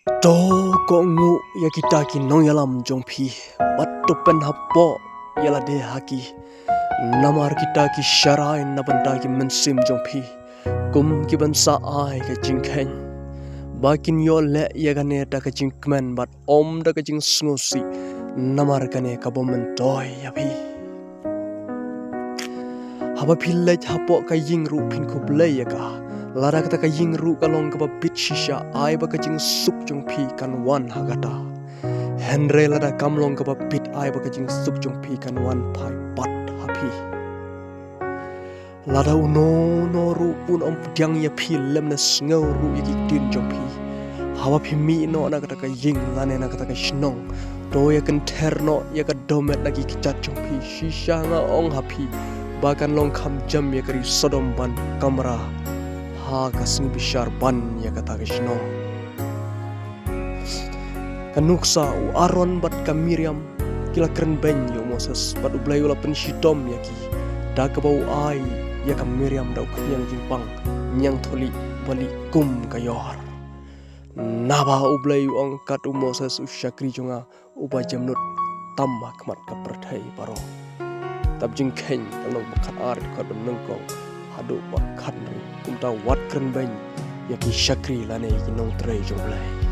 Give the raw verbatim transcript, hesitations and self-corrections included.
To kohnguh ïa kita ki nongïalam jong phi, bad to pynhapoh ïa lade ha ki. Namar kita ki sharai na bynta ki mynsiem jong phi, kum ki ban sa ai ka jingkheiñ, ba kin ïoh leh ïa kane da ka jingkmen bad ym da ka jingsngewsih, namar kane ka bym myntoi ïa phi. Haba phi leit hapoh ka ïing ruh phin khublei ïa ka. Lada kata ka ïing ruh ka long kaba bit shisha, ai ba ka jingsuk jong phi kan wan ha kata. Hynrei lada kam long kaba bit, ai ba ka jingsuk jong phi kan wan phai pat ha phi. Lada uno uno ruh un ym pdiang ïa phi lymne sngew ruh ïa ki ktien jong phi, haba phi mih noh na kata ka ïing lane na kata ka shnong, to ïa kynther noh ïa ka dohmet na ki kjat jong phi. Shisha nga ong ha phi, ba kan long kham jam ïa ka ri Sodom ban kamra ha ka sngi bishar ban ïa kata ka shnong. Ka nuksa, u Aaron bad ka Miriam ki la kren beiñ ïa u Moses, bad U Blei u la pynshitom ïa ki, da kaba u ai ïa ka Miriam da u khñiang jingpang ñiangthohlieh ba lieh kum ka ïor. Naba U Blei u ong, kat u Moses u shakri jong nga, uba jemnud tam ha khmat ka pyrthei baroh. Kitab Jingkheiñ, lynnong ba khatar, dkhot ba nyngkong haduh ba khathynriew. Kumta wat kren beiñ ïa ki shakri lane ki nongtrei jong U Blei.